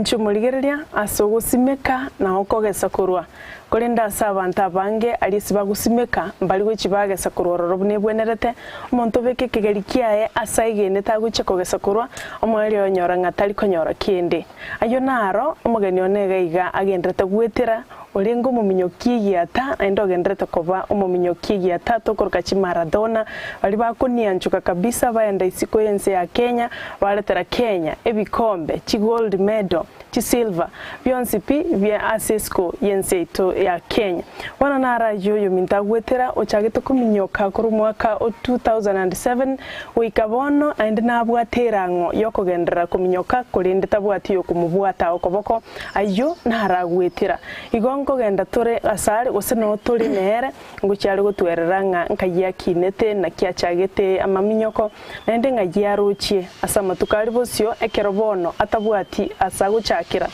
Omwanchi omorigereria ase ogosimeka na okogesa korwa, korende ase abanto abange aria ase bagosimeka mbari gochia bagesa korwa ororo buna ebwenerete, omonto obeke ekegeri kiaye ase aegenete agochia kogesa korwa, omoerio oyonyora ng'a tari konyora kende. Ayio naro omogeni one iga iga agenderete goetera, orenge omominyoki egiata, naende ogenderete koba omominyoki egiata tokoroka chimaradona, baria bakonianchoka kabisa baenda isiko y'ense ya Kenya, baretera Kenya ebikombe, chigold medal, chisilver, bionsi pi bia ase isiko y'ense yaito ya Kenya. Bono naro ayio oyominto agoetera, ochagete kominyoka korwa omwaka o 2007 Goika bono naende nabwate erang'o y'okogenderera kominyoka, korende tabwati oyokomobwata okoboko, ayio naragwetera. Igo nkogenda tore asare, gose noo tore nere, ngochia are gotwerera ng'a nkai akinete, naki achagete amaminyoko, naende ng'ai arochie ase amatuko aria bosio, ekero bono atabwati ase agochakera.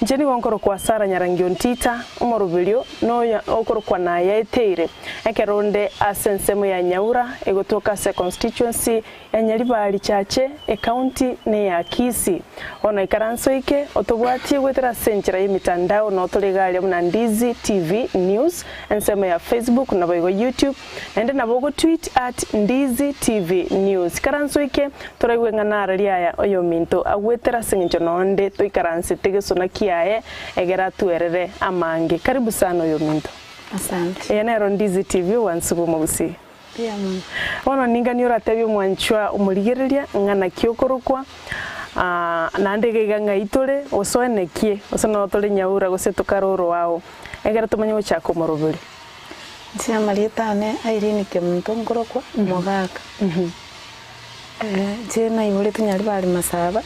Inche nigo nkorokwa Sara Nyarangi Ontita, omoroberio noyo okorokwa Nayaeteire. Ekero onde ase ensemo ya Nyaura egotoka ase econstituency ya Nyaribari Chache, ecounty neya Kisii. Bono ikaranse oike otobwatie goetera ase enchera y'emitandao noo tore iga aria buna Ndizi TV News ensemo ya Facebook naboigo YouTube naende nabo ogo tweet at Ndizi TV News. Ikaranse oike toraigwe ng'a narari aya oyominto agwetera ase eng'encho nonde toikaransete gesona kiaye egere atwerere amange. Karibu sana oyominto. Asante. Eye nero Ndizi TV obwansu bw'omogusii. Mbuya mono. Bono ningani oratebie omwanchwa omorigereria ng'a naki okorokwa, ah, naende iga iga ng'ai tore, gose oenekie, gose noo tore nyaura gose tokare oroao, ekero tomanye gochaka omoroberi. Inche amarieta ane Irene Kemunto nkorokwa Mogaka. Inche naiboretwe Nyaribari Masaba,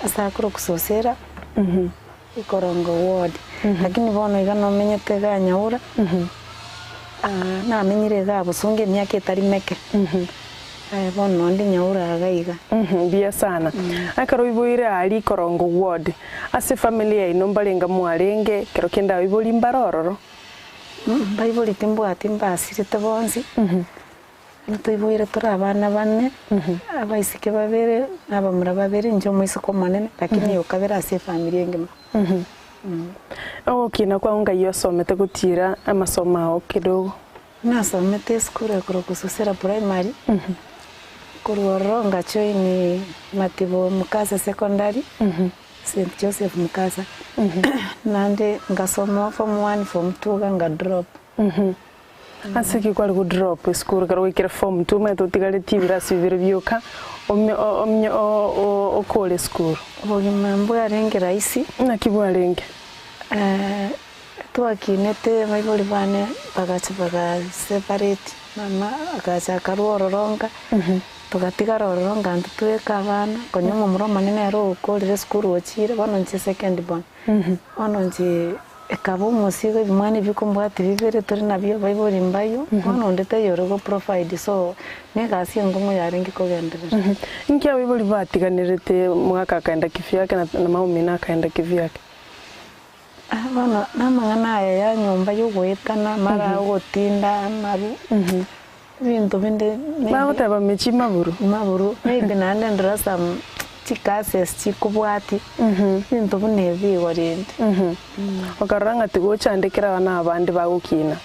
ase akorokwa Sosera. Ikorongo ward lakini bono iga nomenyete igaa Nyaura namenyire igaa Bosongo emiaka etari meke bono nonde Nyaura iga iga. Mbuya sana. Ekero oiboire aaria Ikorongo ward, ase efamily yaino mbarenga mwarenge, ekero kende abaibori mbare ororo? Mbaibori timbwati mbasirete bonsi. Ntoiboire tore abana bane, abaiseke babere na abamura babere, inche omoiseke omonene, lakini oyo okabere ase efamiri engima. Ogokina kwao ngai osomete gotiira amasomo ao kidogo? Nasomete esukuru ekorokwa Susera Primary, korwa ororo ngajoin Matibo Mukasa Secondary, St Joseph Mukasa, naende ngasoma form one, form two iga nga drop. Ase ki kware go drop esukuru ekero gwaikire form two omanyete otigaretie ebirasi bibere bioka ome omnye okore esukuru? Obogima mbwarenge rahisi. Naki bwarenge? Twakinete abaibori bane bagacha baga separate, mama agacha akarwa ororo nka, togatigara ororo nka intwe tweka abana, konya omomura omonene ere okorire esukuru ochire, bono inche second born. Bono inche Ekaba omosigo ebimwana ebi kombwati bibere tore nabio abaibori mbayio, bono onde taiyo ore go provide so negasi enkong'u yarenge kogenderera. Inki abaibori batiganerete omogaka akaenda kivyake na mama omino akaenda kivyake? Bono namang'ana aya ya nyomba yogoetana mara ogotinda amaru ebinto binde maybe Bagoteba mechie maburu. maburu maybe naende ndora some chicases chikobwati ebinto buna ebi igo rende. Okarora ng'a tigochandekera abana abande bagokina.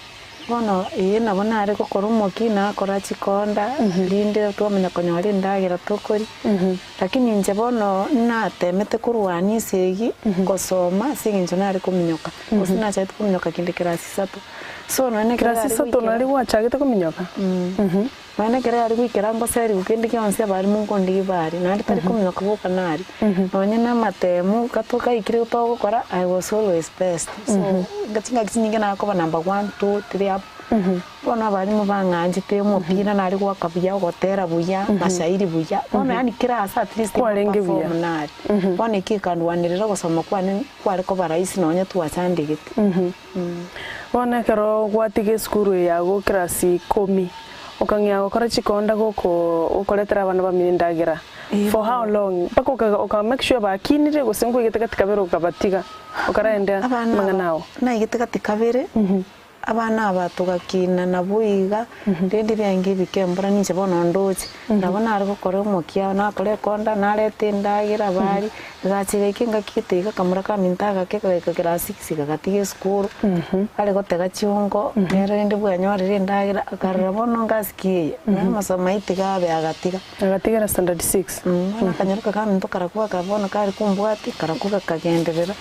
Bono eye nabo nare gokora omoki nakora chikonda rinde twamanya konyora endagera tokoria, lakini inche bono natemete korwania esegi gosoma ase eng'encho nare kominyoka, gose nachagete kominyoka kinde class isato. So nonye na ekero Class yare isato goikera nari gwachagete kominyoka? Nonya na ekero yare goikera ngoserigwe kende gionsi abarimu nkondigia bare, naende tari kominyoka boka naria. Nonya na amatemu gato gaikire togokora I was always best. So, chingaki chinyinge nakoba number one, two, three abwo. Bono abarimu bang'anchete omopira nare goaka buya, ogotera buya, mashairi buya, bono yaani kera ase at least Kwarenge buya. perform nare. Bono eki ekandwanerera ogosoma kwane kware koba rahisi nonya twachandegete. Bono ekero gwatiga esukuru eye yago class ikomi, okang'ea gokora chikonda goko gokoretera abana bamino endagera for how long? Mpaka oka oka make sure bakinire gose nkoigete gati kabere okabatiga okaraende Abana amang'ana aba ao? naigete gati kabere. Abana aba togakina nabwo iga, rende biaenge ebike embura ninche bono ndoche. Nabo nare gokora omokia, nakora ekonda, nareta endagera baria, egacha egaika engaki gete iga akamura kaminto agake kagaika class six gagatiga esukuru, are gotega chiongo, nere rende bwanyorire endagera, akarora bono ngasi ki eye, na amasomo ayio tiga abe agatiga. Agatigera standard six. Bono akanyaroka kaminto karakwo aka bono kare kombwati, karakwo gakagenderera.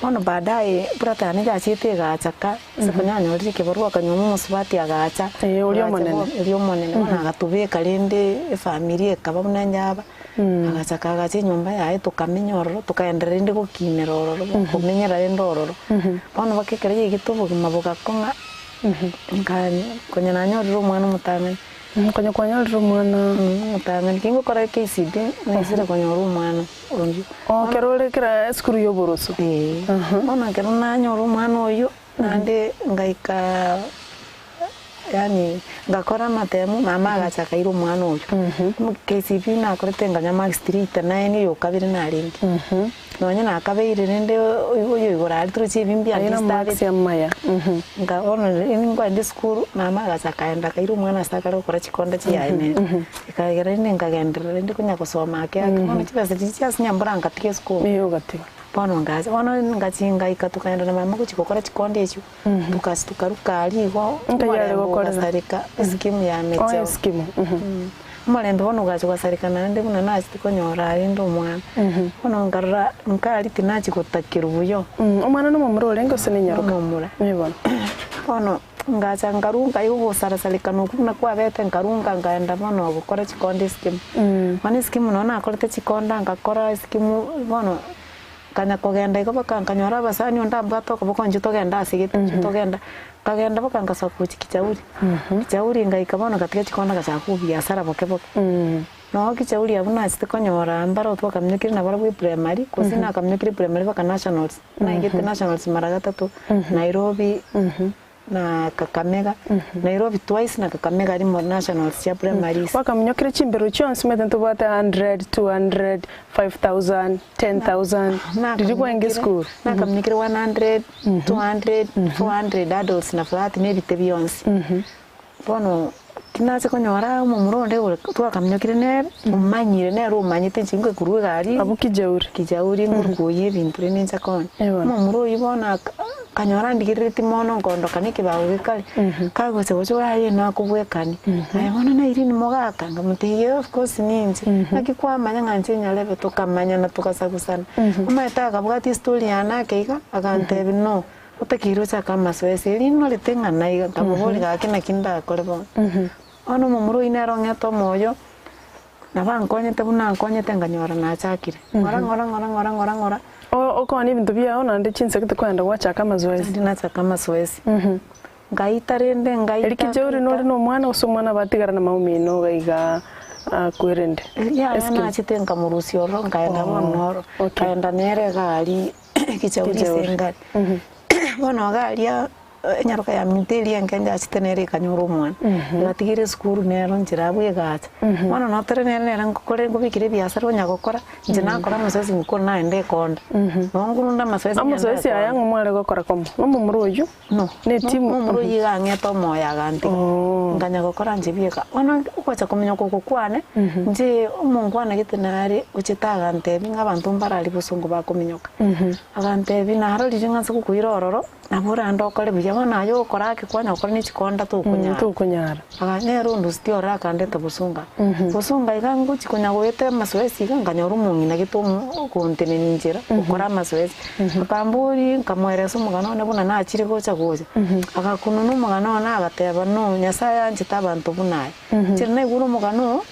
Bono baadaye brother yane yachete egacha ka, ase konya anyorire ekebarua akanywa omosubati agacha, Ee, oria agacha omonene. bono oria omonene bono agatobeka rende efamiri ekaba buna yaba, agacha akagacha enyomba yaye tokamenya ororo, tokaenderera rende gokinera ororo, komenyera rende ororo. Bono mpaka ekero yaigete obogima bogakong'a, nka konya nanyorire omwana omotang'ani. Konya kwanyorire omwana. Omotang'ani, kingokora KCB, naisire konyora omwana oyio. Oo, ekero ore kera esukuru y'oboroso. Ee. Bono ekero nanyora omwana oyio, naende ngaika yaani ngakora amatemu, mama agacha akaira omwana oyio. KCB nakorete nkanyora marks 389 oyo okabere narenge. Nonye nakabeire rende oyo igoro aria toroche ebi Aye na marks mbiandistabete. amaya. Nka bono ningwende esukuru, mama agacha akaenda akaira omwana ase akare gokora chikonda chiaye nere. Ekagera rende nkagenderera rende konya gosoma ake ake, bono chibesa chiria chiasinya mbora ngatiga esukuru. Ee ogatiga. Bono ngacha, bono ngachi ngaika tokaenda na mama gochia gokora chikonda echio, tokasi tokaruka aria igo, Nkai are omorembe gokorera? ogasareka, eskimu ya Oh mecheo. eskimu. Omorembe bono ogacha gogasareka naende buna nachete konyora arende omwana. Bono nkarora nkari tinachi gotakerwa buya. Omwana nomomura orenge gose nenyaroka? Nomomura. Ee bono. Bono ngacha nkarunga igo ogosarasarekana okwo buna kwabete nkarunga nkaenda bono gokora chikonda eskimu. Bono eskimu nonye nakorete chikonda ngakora eskimu bono Nkanya kogenda igo mpaka nkanyora abasani onde ambwate okoboko inchuo togende ase gete inchuo togenda, nkagenda mpaka ngasoka gochia kichauri, kichauri ngaika bono ngatiga chikona ngachaka obiasara boke boke. Noo kichauri abwo nachete konyora mbaro twakaminyokire nabarabwo eprimary, gose nakaminyokire eprimary mpaka nationals, naigete nationals mara gatato, Nairobi. Na Kakamega, Nairobi twice na Kakamega rimo nationals chia primaries. Gwakaminyokire chimbero chionsi omanyete ntobwate 100, 200, 5000, 10000 riria kwarenge esukuru. Nakaminyokire 100, 200, 400 adults na flat na ebite bionsi. Bono tinache konyora omomura onde ore twakaminyokire nere, omanyire nere omanyete inche ngoikorwa egari. Abwo kijauri. Kijauri ngorwa koyia ebinto rende ninche konya. Omomura oyio bono aka. Nkanyora ndigereretie mono nkondoka na ekebago gekare, kagocha gocha ore aye nakobwekania, aye bono na Irene mogaka? Nkamotebia eeh of course ninche, naki kwamanya ng'a inche nyarebe tokamanyana togasagusana. Omanyete akabwatia estory yane ake iga, agantebia no, otakeire ochake amasoesi, erio norete ng'a iga, nkamoboria gaki naki ndakore bono. Bono omomura oyio nere ong'ete omoyo, nabo ankonyete buna ankonyete nkanyora nachakire, ng'ora ng'ora ng'ora ng'ora ng'ora ng'ora. Okoona ebinto biao naende chinsa gete kwagenda gwachaka amazoezi. Naende nachaka amazoezi. Ngaita rende ngaita. Eri kijauri nore na omwana gose omwana batigara na mama omino iga iga akwerende? Yaya nachete nkamorusia ororo nkaenda bono oro, nkaenda nere egari kijauri ase engari. Bono iga aria. Enyaroka ya minto eria enke njachete nere ekanyora omwana, egatigeire esukuru nero nchera abwo egacha. Bono notore nere nere nkokore nkobekire ebiasara onya gokora, inche nakora amasoesi ngokora naende ekonda. Nabo nkorunda amasoesi ngende Amasoesi aya ekonda. ng'o mware gokora komo? Nomomura oyio? No, Ne etimu? momura oyio iga ang'ete omoyo agantiga, nkanya gokora inche bieka. Bono ogocha kominyoka oko kwane, inche omongwana gete nare ochete agantebia ng'a abanto mbare aria bosongo bakominyoka. Agantebia narorire ng'a nse gokoira ororo. Nabo orande okore buya, bono aye ogokora ake kwanya gokora ne chikonda tokonyara. Tokonyara. Aka nere ondusitie ororo akandeta bosonga. Bosonga iga ngochia konya goeta amasoesi iga nkanyora omong'ina gete omo ogontenenia inchera gokora amasoesi. Akamboria nkamoeresa omogano one buna nachire gocha gocha. Agakununa omogano one agateba no Nyasaye anchete abanto buna aye. Inche naigure omogano oo,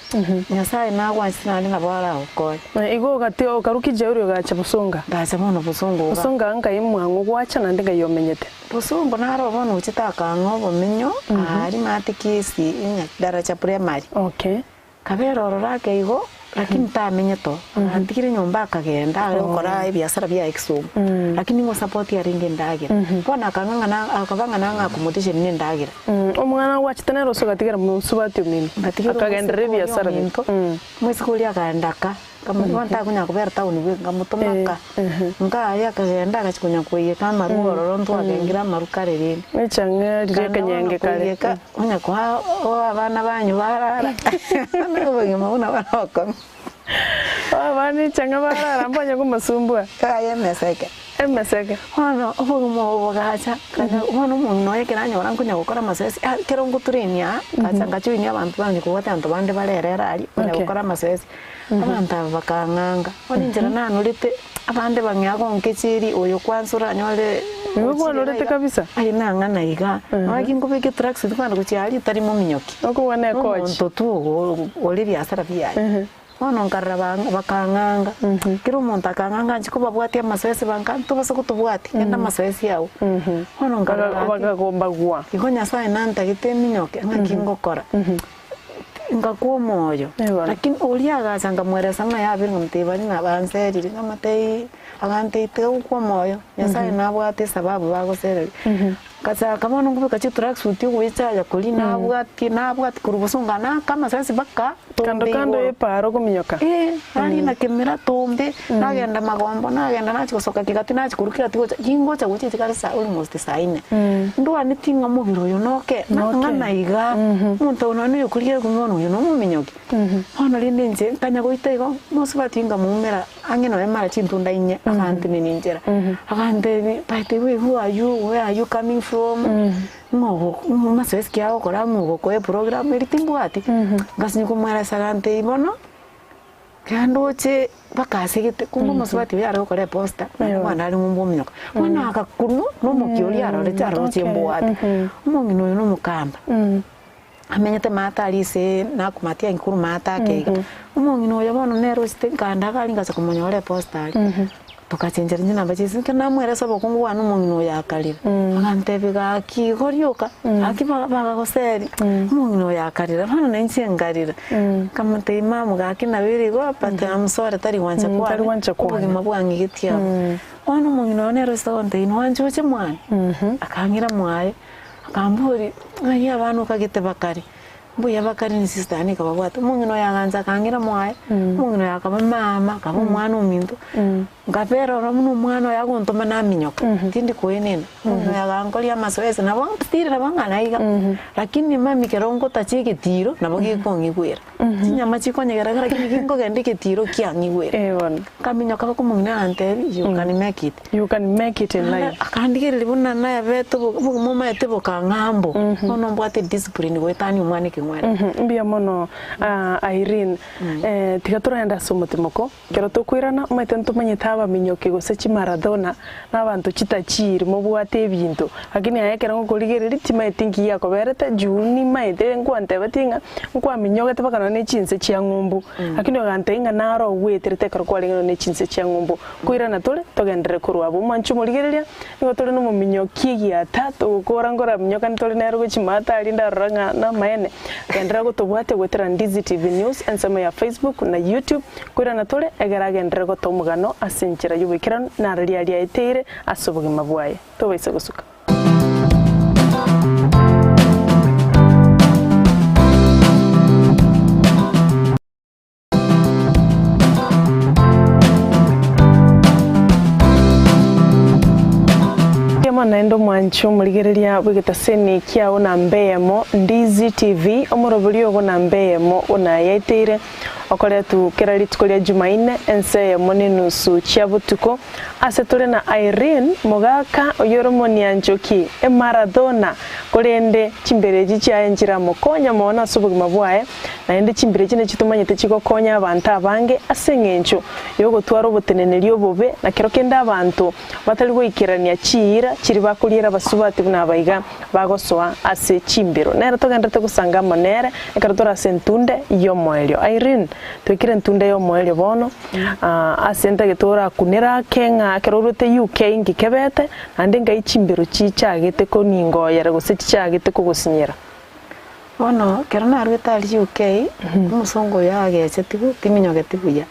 Nyasaye nagwanchete naende nabo aragokonye. Igo ogati okarwa kijauri ogacha bosonga. Ngacha bono bosongo iga. Bosonga nkai mwang'u gwacha naende nkai omenyete. Bosongo naro bono ochete akang'a obomenyo aria maate Kisii ng'a Daraja Primary. Okay. Kabera ororo ake igo lakini tamenyete oo, agantigire nyomba akagenda are gokora ebiasara biaye Kisumu, lakini ngosapoti arenge endagera. Bono akang'a ng'a na akaba ng'a nang'a accommodation na endagera. Omwana gwachete nere ase ogatigera mosubati omino, Ngatigera akagenderera omoiseke oria ebiasara biaye. ominto, omoiseke oria akaenda ka. Nkamo bono takonya kobera town bweka, nkamotoma nka, nkaye akagenda agachia konya koiyeka amarwa ororo ntwagengire amarwa kare rende. Echang'aa riria Kanda bono ekenyenge kare. koiyeka, onya koa oa abana banyu barara, obogima buna bono obokong'u. Oa abana echang'aa barara mbanya komosumbua. Aye emeseke. Emeseke. Bono obogima obo bogacha, kanya bono omong'ina oye ekero anyora nkonya gokora amasoesi, ah ekero ngoturenia aa, ngacha ngajoinia abanto banye kobwate abanto bande barerere aria, konya Okay. gokora amasoesi. Abanto aba bakang'anga, bono inchera nanorete, abande bang'ea gonkecheria, oyo kwansa oranyore Igo ochire kwanorete iga iga, kabisa? aye nang'ana iga, nonya ki nkobeka etracksuit kogenda gochia aria tari mominyoki. Okobua na ecoach. Omonto tu ogo ore ebiasara biaye. Bono nkarora ba bakang'anga, kera omonto akang'anga inche kobabwatia amasoesi banka ntobasa gotobwatia, genda amasoesi agwo. Bono nkarora gaki, Bakagombagwa. igo Nyasaye nantagete eminyoke ng'aki ngokora, ngakwa omoyo, Igoro. lakini oria agacha nkamweresa ng'a yabire nkamotebia baria ng'a banserire, nkamotebia agantebia tiga gokwa omoyo, Nyasaye nabwate esababu bagosereria. Ngachaka bono nkobeka chitracksuit ogoechaya koria nabwatie nabwatie korwa bosongo naka amasasi mpaka Kando tombe kando igoro. y'epaaro okominyoka. Eh, narina kemera tombe, nagenda magombo nagenda nachia gosoka kegati nachia korwa kegati gocha gingocha gocha chikare saa almost saa inne. Ndwaneti ng'a omobere oyo noke, Noke. ng'ana iga, omonto oyo nonye oyokorigia bono oyo nomominyoki. Bono rende inche nkanya goita igo, mosubati nkamoumera Ang'e nonya mara chintunda inye, agantenenia inchera, agantebia, by the way who are you, where are you coming from, ng'o ogo mazoezi ki agokora ng'o ogokoa eprogram eria timbwati, ngasinywa komoeresa agantebia bono, genda oche mpaka ase gete, kumbe omosubati oyo are gokora eposta, naende mwana are ng'umbu omonyoka, bono agakunwa na omokia oria arorete aroche mbwate, omong'ina oyo na omokamba. Amenyete maate aria ase nakomatia inki korwa maate ake iga. Omong'ina oyo bono nere ochete nkagenda iga aria ngacha komonyora eposta aria, togachenchera chinamba chia esimi, ekero namoeresa obokungu bwane omong'ina oyo akarera, agantebia gaki igo rioka, gaki bagagoseria, omong'ina oyo akarera, bono na inche nkarera, nkamotebia mama gaki nabeire igo but am sorry tari gwancha Tari kwane, gwancha kwane. obogima bwang'igetie abwo. Bono omong'ina oyo nere ochete gontebia nwanche oche mwane, akang'ira mwaye. Akamboria, Ng'ai abana okagete bakare? Mbuya bakare ne sister yane ekababwata. Omong'ina oyo agancha akang'ira mwaye, omong'ina oyo akaba mama, akaba omwana ominto, nkabera ororo buna omwana oyo agontoma naminyoka, tindi koenena. Omong'ina oyo agankoria amasoesi nabo still nabo ng'ana iga, lakini mami ekero ngotacha egetiro nabo gekong'igwera. Chinyama chikonyegera lakini ginkogenda egetiro kiang'igwera. Eh bono. Nkaminyoka mpaka omong'ina agantebia, you can make it. You can make it in life. Akandigereria buna nayabete obogima omaete bokang'ambo, bono mbwate discipline goetania omwana ekeng'were. Mbuya mono Irene. Tiga toragende ase omotimoko, ekero tokoirana omanyete ntomanyete abaminyoki gose chimarathona na abanto chitachiiri mobwate ebinto, lakini aye ekero ngokorigereria timaeti nki giakoberete juu nimaete nkwantebetie ng'a nkwaminyogete mpaka nonye ne chinse chia ng'umbu, lakini ogantebia ng'a naro ogweterete ekero kwarenge nonye ne chinse chia ng'umbu. Koirana tore, togenderere korwa abwo. Omwanche omorigereria, nigo tore nomominyoki egiata, togokora nkoraminyoka ntore nere gochia maate aria ndarora ng'a namaene. Genderera gotobwatia goetera Ndizi TV News ensemo ya Facebook na YouTube. Koirana tore, egere agenderere gotoa omogano ase enchera y'oboikeranu naro riaria aeteire ase obogima bwaye. Tobaisa gosuka. Eyemo naende omwanchi omorigereria bw'egetaseni kiao namba eyemo Ndizi TV, omorobori ogo namba eyemo onayaeteire okoretwa kera rituko ria Jumaine ense eyemo nenusu chia botuko ase tore na Irene mogaka oyore omonianchoki emarathona korende chimbere echi chiaye nchiramokonya mono ase obogima bwaye Naende chimbire echi nechitomanyete chigokonya abanto abange ase engencho y'ogotwara oboteneneri obobe, na kero kende abanto batari goikerania chiira chiria bakoriera abasubati buna abaiga bagosoa ase chimbero. Nere togenderete gosanga amo nere ekero tore ase entunde y'omoerio. Irene, twekire entunde y'omoerio bono, ase ntagete orakunere ake ng'a ekero orwete UK inki kebete, naende ngai chimbero chichagete koningoyera gose chichagete kogosinyera. Bono ekero naruete aria UK, omosongo oyo agechetigwe timinyogeti buya.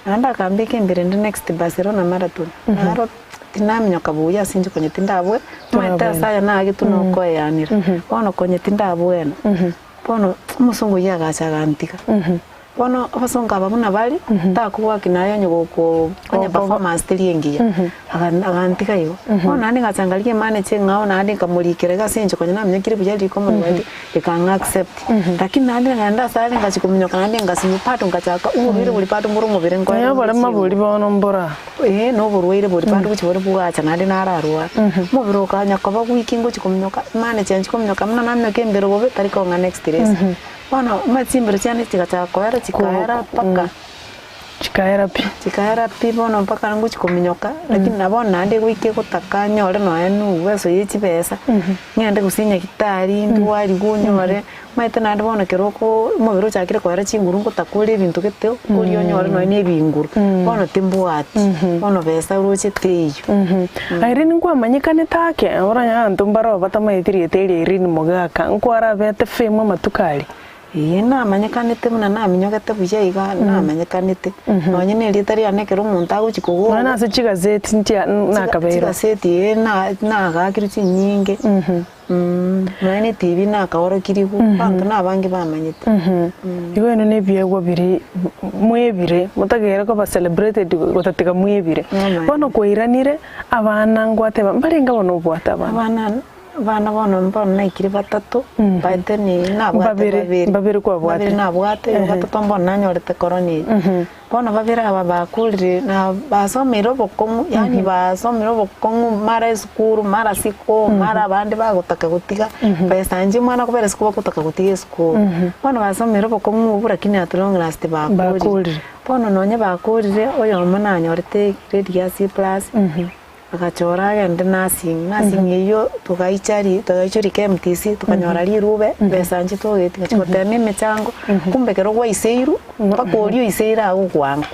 Naende akambeka embere inde next Barcelona marathon, naro tinaminyoka buya ase inche konya tindabwe, omanyete ase aya nagetwe na okoeanera, bono konya tindabwena. Bono omosongo oyio agacha agantiga. Bono abasongo aba buna bare, takobwaki naye onye goko onye performance teri engiya, aga- agantiga igo. Bono naende ngacha nkarigia emanager eng'ao naende nkamorikera iga ase eng'encho konya naminyokire buya riko omorwaire, ekang'a accept. Lakini naende nkaenda ase are ngachia kominyoka naende ngasinywa bado ngachaka oborwaire boria bado mbore omobere Nonya nkoera oborema boria bono mbora. Ee, na oborwaire boria bado gochia bore bwacha naende nararware. Omobere okanya koba weak ngochia kominyoka, emanager nchia kominyoka buna naminyoka embere bobe tari kong'a next race. Bono omanyete chimbero chiane chigachaka koera chikaera mpaka Chikaera pi. Chikaera pi bono mpaka ngochia kominyoka, lakini na bono naende goika egotaka nyore nonya na uweso ye chibesa, ng'ende gose nyagetari ndwarigwe onyore, omanyete naende bono ekero oko omobere ochakire koera chinguru ngotaka ore ebinto gete okoria onyore nonya na ebinguru, bono timbwati, bono besa roche teiyo. Irene nkwamanyekanete ake, oranye abanto mbaro batamaeti rieta eria Irene Mogaka, nkwarabete fame amatuko aria? Ee, namanyekanete buna naminyogete buya iga, namanyekanete. Nonye na erieta riane ekero omonto agochia kogogo. Nonya nase chigazeti nchia nakabeirwe. Chigaseti ee na nagakirwe chinyinge, nonya na etibi nakaorokirigwe, abanto na abange bamanyete. Igo eno na ebiegwa biria mwebire, motagere koba celebrated gotatiga mwebire. Bono kwairanire, abana ngwateba mbarenge bono obwate abana? Abana Abana bono mbono naikire batato, mbaete ni nabwate Babere, babere. babere kwabwate. Babere nabwate, Ehe. batato mbono nanyorete korona eye. Bono babere aba bakorire na basomeire obokong'u yaani basomire obokong'u mara esukuru, mara siko, mara abande bagotaka gotiga, besa inche omwana kobera esukuru bagotaka gotiga esukuru. Bono basomeire obokong'u obwo lakini at long last bakorire. Bakorire. Bono nonye bakorire, oyomo nanyorete grade ya C plus. Agachora agende nursing, nursing eyio togaichari togaichoria KMTC tokanyora rirube besa inche togeti ngachia gotema emechango kumbe ekero gwaiseirwe mpaka oria oiseire agokwanga.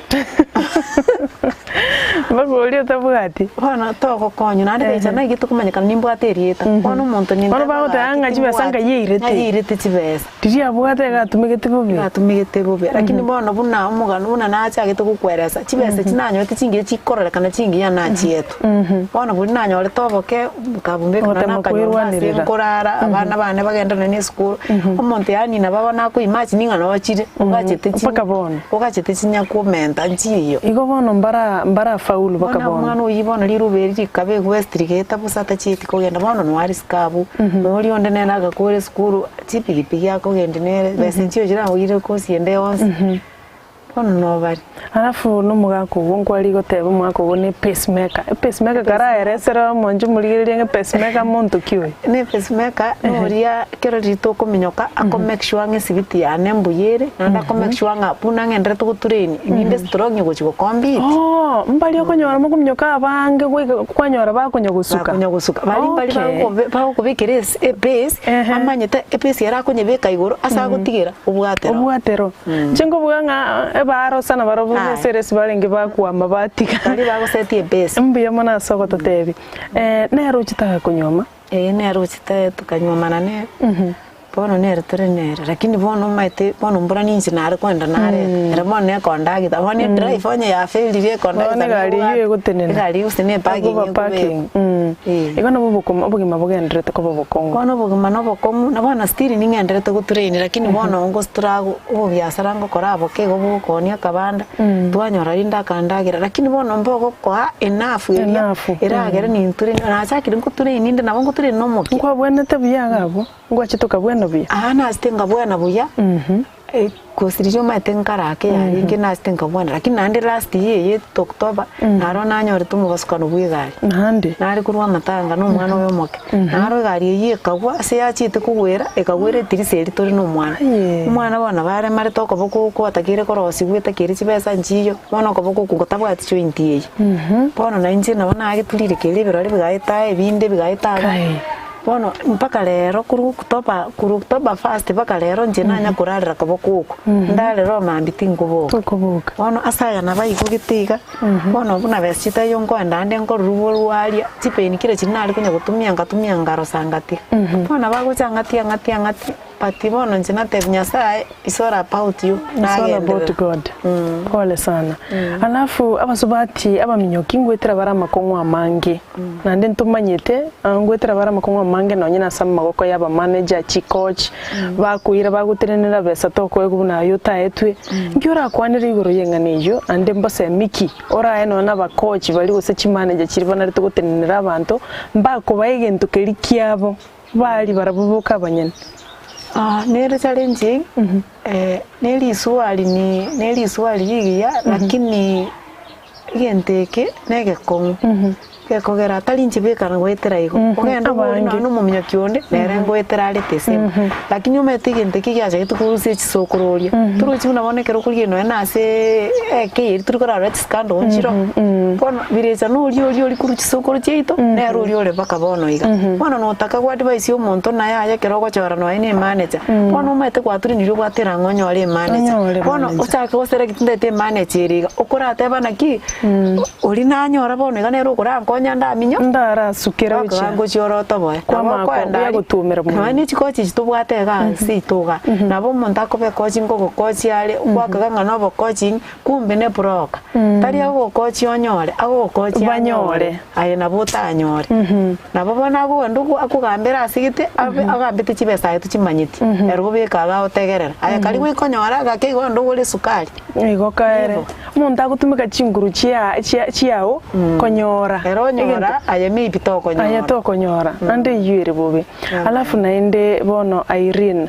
Mpaka oria otabwati. Bono togokonywa naende besa naigete komanyekana nimbwate erieta bono omonto Bono ninteba bagoteba gaki ng'a chibesa timbwati nkai yairete. ng'ai yairete chibesa. Riria abwate iga atumegete bobe. Iga atumegete bobe. Lakini bono buna omogano buna nachagete gokweresa, chibesa echi nanyorete chingiya chikororekana chingiya nachietwe. Bono boria nanyorete oboke, nkabumbeka nonya Ogotema nakanyomba ase kwerwanerera. nkorara, abana bane bagende nonya na esukuru, omonto yaani nabo bono akoimagine ng'a nochire, ogachete chi Mpaka bono. ogachete chinyakomenta nchiyo. Igo bono mbara mbarafaulu mpaka Bono bono. omwana oyio bono riruba eri rikaba egwesti rigaeta bosa atachieti kogenda, bono noarisike abwo, noria onde nere agakora esukuru. Chipigipigi akogendia nere, besa enchio chiramoire kosi ende yonsi, bono nobare. Alafu nomogaka ogo nkwari goteba omogaka ogo ne pacemaker, epacemaker karaeresere omonche omorigererie ng'a epacemaker monto ki oyo? Ne epacemaker noria kero riria tokominyoka ako make sure ng'a esibiti yane mbuya ere, naende ako make sure ng'a buna ng'enderete gotrain, ninde strong gochia gocompete. Oo, mbaria okonyora mokominyoka abange goika kwanyora bakonya gosuka. Bakonya gosuka, baria mbari Okay. bagokobe bagokobekera esi ebase, Ehe. amanyete ebase ere akonyebeka igoro ase agotigera obwatero. Obwatero. Inche nkobuga ng'a ebarosa nabarobwo Aye. ase eresi barenge bakwama batiga. Baria bagosetia ebase. Mbuya mono ase ogototebia. Nere ochete agakonyuoma? Ee nere ochete tokanyuomana nere. Bono nere tore nere, lakini bono omanyete bono mbura ninche nare koenda nareta, ere bono nekondagita, bono edrive onye yafailire ekondagita Bono egari eyio egotenena. Egari gose ne eparking Ekoba ekobekwa. parking, mm. Eh. Igo nabo obokong'u obogima bogendererete koba obokong'u. Bono obogima na obokong'u, na bono still ning'endererete gotrain lakini bono ngostrago obobiasara ngokora aboke igo bogokoonia akabanda, twanyora rinde akandagera, lakini bono mbogokoa enough eria Enough, eragere nintrain, nachakire ngotrain inde nabo ngotrain na omokia. Nkwabwenerete buya iga abwo? Ngwachete okabwena buya? Aa nachete nkabwena buya, gose riria omanyete nkarake yarenge nachete nkabwena, lakini naende last year eye October, naro nanyorete omobasukano bwa egari. Naende? Nare korwa amatanga na omwana oye omoke, naro egari eyio ekagwa ase yachiete kogwera, ekagwera etirisa eria tore na omwana. Aye. Omwana bono nabo aremarete okoboko oko atakeire korosigwa etakeire chibesa nchiyo, bono okoboko oko gotabwati joint eye. Bono na inche nabo nageturire keria ebirori bigaeta ebinde bigaeta iga. Kai. Bono mpaka rero korwa October, korwa October first mpaka rero inche nanya korarera koboko oko, ndarere oo mambia tinkoboka. Tokoboka. Bono ase aya nabo aigogete iga, bono buna besa chitaiyo nkoenda ande nkorora oborwaria, chipain killer chiria nare konya gotumia nkatumia nkarosa ngatiga. Bono nabo agocha ang'atie ang'atie ang'atie. But bono inche natebia Nyasaye it's all about you, It's all about nagenderera. God. Pole sana. Alafu abasubati abaminyoki ngwetera bare amakong'u amange. Naende ntomanyete, ah, ngwetera bare amakong'u amange nonye na ase amagoko ya abamanager, chicoach, bakoira bagotenenera besa tokoegwa buna aye otaetwe. Nki orakwanere igoro y'eng'ana eyio, naende mbosemi ki orae nonye na abacoach baria gose chimanager chiria banarete gotenenera abanto, mbakobaa egento keria kiabo. Baria barabwo boka abanyene. Nere challenge ne risuari ni ne risuari rigiya lakini egento eke na egekong'u gekogera tari inche bweka ngoetera igo, ogende obori Abange. nonye na omominyoki onde nere ngoetera are the same. Lakini omanyete egento eke giachagete korusia chisokororia, torochi buna bono ekero okorigia nonye na aseeee ekeyeri tori korarora chiscandal nchiroo. Bono birecha na oria oria oria korwa chisokoro chiaito, nere oria ore mpaka bono iga. Bono notaka go advise omonto naye aye ekero ogochora nonya na emanager, bono omanyete gwaturenirie obwate erang'o onyore emanager. Onyore Bono manager. ochake go select ndete emanager ere iga, okorateba naki, oria nanyora bono iga nere okorankonya ndaminyo, Ndarasukere gochia gochia. ngochia ore otoboe. Nabo Kwamako, okoenda buya aria, gotuomera nonya mono. ne chikochi echi tobwate igaa ase ito igaa, nabo omonto akoba ekochi ngogokochi are, gwakaga ng'a na obokoching, Kumbe ne broker, tari agogokochia onyore, agogokochia Banyore. anyore, aye nabo otanyore. Nabo bono akogenda ogo akogambera ase gete, abe agambete chibesa aye tochimanyeti, ere obeka iga agotegerera. Aye kari goika onyore agake igo onde ogore esukari. Igo kaere, Nigo. omonto agotumeka chinguru chia chia chiao konyora Ere onyora, aye maybe tokonyora. Aye tokonyora, naende eyio ere bobe. Alafu naende bono Irene,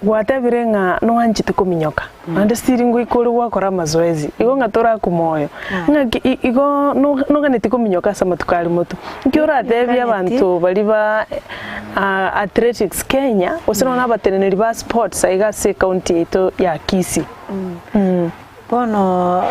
Gwatebire ng'a noanchete kominyoka, naende siri ngoika ore gwakora amazoezi, igo ng'a torakwe moyo. Ng'aki i- igo no- noganeti kominyoka ase amatuko aria motwe. Nki oratebie abanto baria ba Athletics Kenya, gose nonya na abateneneri ba sports aiga ase ecounty yaito ya Kisii. Bono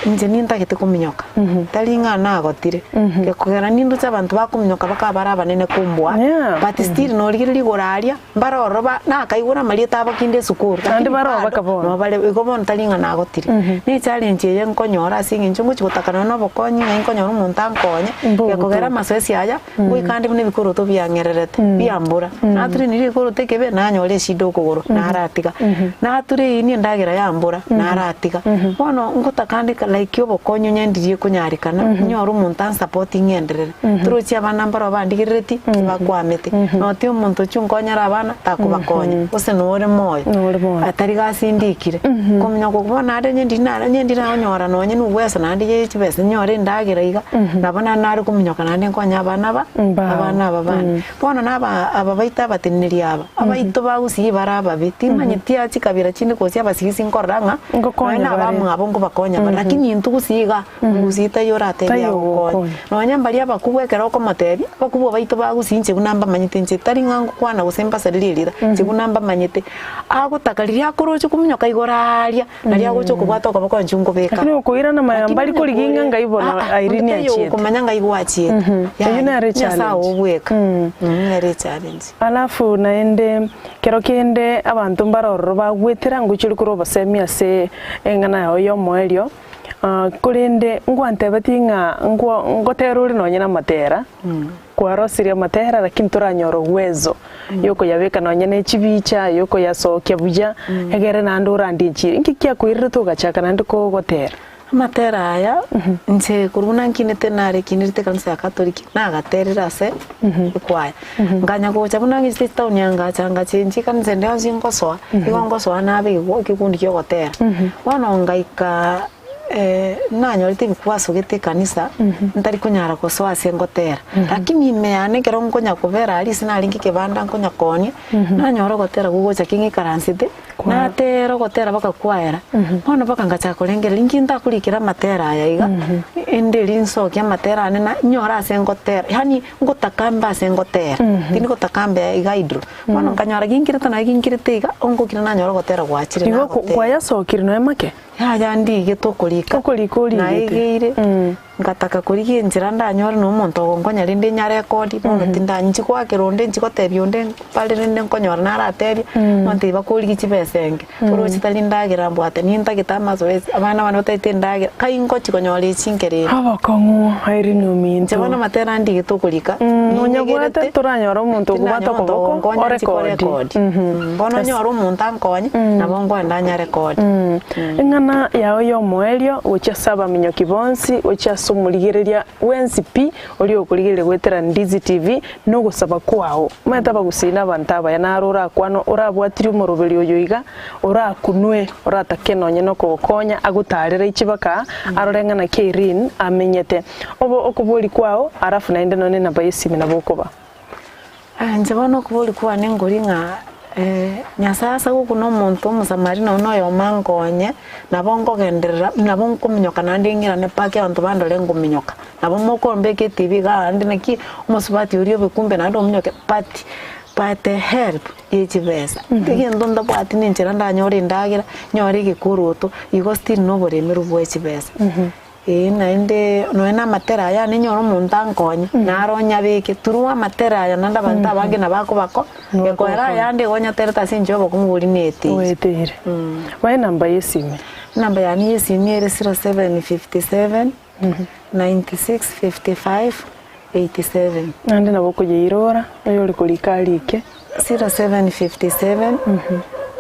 inche nintagete kominyoka, tari ng'a nagotire, gekogera nindoche abanto bakominyoka bakaba bare abanene kombua, Yeah. but still norigereria igoro aria, mbare ororo ba nakaigure amarieta abo kinde esukuru, Naende lakini baroo bado baka bono. nabo bare igo bono tari ng'a nagotire. Ne echallenge eye nkonyora ase eng'encho ngochi gotaka nonye na obokonyi ng'ai nkonyora omonto ankonye, Mbogotoka. gekogera amasoesi aya, ngoika ande buna ebikoroto biang'ererete, biambora, naturenirie egekoroto ekebe, nanyora eshida okogoro, naratiga, natureinie endagera yambora, naratiga. Bono ngotaka ande like obokonyi onye ndirie konyarekana, nyore omonto ansapoti ng'enderere. Torochi abana mbaro bandigerereti, tibakwamete, noti omonto ochia onkonyere abana, takobakonya, gose nore moyo, Nore moyo. atari gasi ndikire. Komanya okwo bono naende onye ndiri nare onye ndiri nanyora nonye na obweso naende ye chibesa nyore endagera iga, nabo naende nare kominyoka naende nkonye abana aba, Mbao. abana aba bane. Bono na aba aba baito abateneneri aba, abaito ba gusii bare ababe, timanyeti aa chikabira chinde gose abasigisi nkorora ng'a, Ngokonya nonye na bare. abamwabo nkobakonya bare, lakini intwe gusii igaa, Omogusii taiyo oratebie Taiyo agokonye. ogokonya. Nonya mbaria abakubwa ekero okomotebia, abakubwa baito bagusii inche buna mbamanyete inche tari ng'a ngokwana gose mbasarerie erira, inche buna mbamanyete, agotaka riria akoroche kominyoka igoro aaria, naria agocha okobwata okoboko inche nkobeka. Lakini okoirana maya Lakini mbari onye korigia kore ng'a ngai bono aa, onde Irene taiyo achiete. okomanya ngai gwachiete. Eyio Yaya, nere Nyasaye echallenge. obweka, nere echallenge. Alafu naende kero kende abanto mbare ororo bagwetera ngochia korwa obosemi ase eng'ana yao ya omoerio, Korende ngwantebetie ng'a ngotera ore nonye namatera, kwarosirie amatera lakini toranyora uwezo yokoyabeka nonye ne chibicha, yokoyasokia buya, egere naende orandie enchiri. Inki kiakoirerete ogachaka naende kogotera? Amatera aya, inche korwa buna nkinete nare kinerete ekanisa ya Katoliki, nagaterire ase ekwaya. Nkanya gocha buna ng'echete etown eye ngacha ngachenchia ekanisa ende yonsi ngosoa, igo ngosoa nabe egeku ekekundi kia ogotera. Bono ngaika nanyorete ebikwaso gete ekanisa, ntari konyara gosoa ase ngotera, lakini ime yane ekero nkonya kobera aria ase narenge ekebanda nkonya koonia, nanyora ogotera gogocha ki ng'ikaransete, natera ogotera mpaka kwaera, bono mpaka ngachaka korengereria inki ntakorikera amatera aya iga, ende erio nsokie amatera ane na nyore ase ngotera yaani ngotaka mbe ase ngotera, tindi gotaka mbe iga idle. Bono nkanyora ginkirete naye ginkirete iga, ongokire nanyora ogotera gwachire Igo nagotera. kwayasokire nonya make? Yaya ndigete okorika, Okorika origete. naegeire, ngataka korigia enchera ndanyore na omonto ogonkonya rende nyarekodi, bono tinda nchigoakera onde nchigotebia onde mpare rende nkonyora naratebia, omonto bakorigia chibesa. chisenge, oroche tari ndagera mbwate, nintagete amazoezi, abana bane batagete endagera, kai ngochi konyora echi nkere ere. Obokong'u Irene Inche ominto. bono amatera ndigete okorika, Nonyabwate ninyegerete, toranyora omonto okobwata tindanyora omonto okoboko ogonkonya nchi orekodi. korekodi. Bono onyore omonto ankonye, nabo nkoenda nyarekodi. Eng'ana yao y'omoerio gochia ase abaminyoki bonsi, gochia ase omorigereria bwensi pi, oria okorigereria goetera Ndizi TV, nogosaba kwao. Omanyete abagusii na abanto abaya naro orakwane orabwatirie omoroberi oyo iga, orakunwe, oratake nonye na okogokonya, agotaarere chibaka, arore ng'a naki Irene amenyete. Obo okoboria kwao, alafu naende nonye nenamba y'esimi nabo okoba. Inche bono okoboria kwane nkori ng'a Nyasae ase gokuna omonto omosamari nonya na oyomo ankonye, nabo nkogenderera, nabo nkominyoka naende ng'irane mpaka abanto bandore nkominyoka. Nabo mokombeka etibi igaa naende naki omosubati oria obe kumbe naende ominyoke but by the help ye chibesa. Egento ntabwati na enchera ndanyore endagera, nyore egekoroto, igo still na oboremerwa bwa echibesa. Ee, naende nonya na amatera aya ninyore omonto ankonye, naro onyabeke through amatera aya naende abanto abange nabo akobako, gekoera ayande igo onyaterete ase enchera y'obokumu boria neteire. Oeteire. Bae enamba y'esimi. Enamba yane y'esimi ere 0757 96 55 87. Naende nabo okoyeirora, oyore korika arike. 0757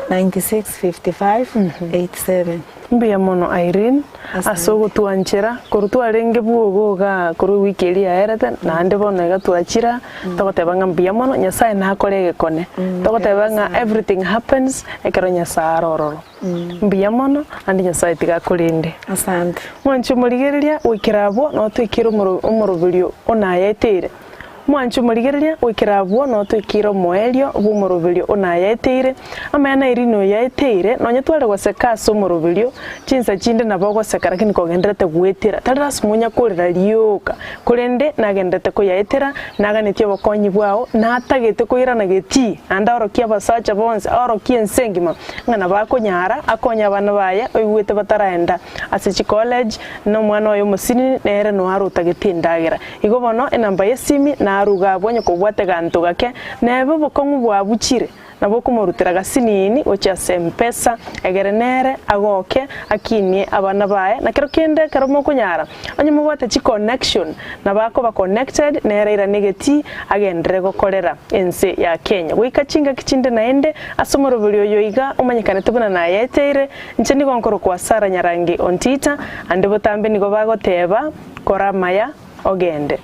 96 55 87. Mbuya mono Irene ase ogotwanchera korwa twarenge bwogo igaa korwa ewiki eria yaerete naende bono iga twachira togoteba ng'a mbuya mono Nyasaye nakore egekone togoteba ng'a everything happens ekero Nyasaye are ororo mbuya mono naende Nyasaye tiga akorende. Asante. Mwanche omorigereria goikera abwo notwekire omoro omoroberio onayeteire. Mwanche omorigereria goikera abwo notwekire omoerio bw'omoroberio onayaeteire, amaya Irene oyaeteire, nonye tware goseka ase omoroberio, chinsa chinde nabo ogoseka lakini kogendererete goetera, tari lasima onya korera rioka, korende nagendererete koyaetera, naganetie obokonyi bwao, natagete koirana getii, naende aorokie abasacha bonsi, aorokie ense engima, ng'a nabo akonyara, akonye abana baye, oigwete bataraenda ase chicollege, na omwana oye omosinini nere noaro otagete endagera. Igo bono enamba y'esimi naruga abwo onye kobwate ganto gake, nebe obokong'u bwabuchire, nabo okomorutera gasinini gochia ase Mpesa, egere nere agoke akinie abana baye, na kero kende ekero mokonyara, onye mobwate chiconnection, nabo akoba connected nere airane egetii agenderere gokorera ense ya Kenya. Goika chingaki chinde naende ase omoroberi oyo iga omanyekanete buna nayeteire, inche nigo nkorokwa Sarah Nyarangi Ontita, ande botambe nigo bagoteba, Kora amaya, ogende.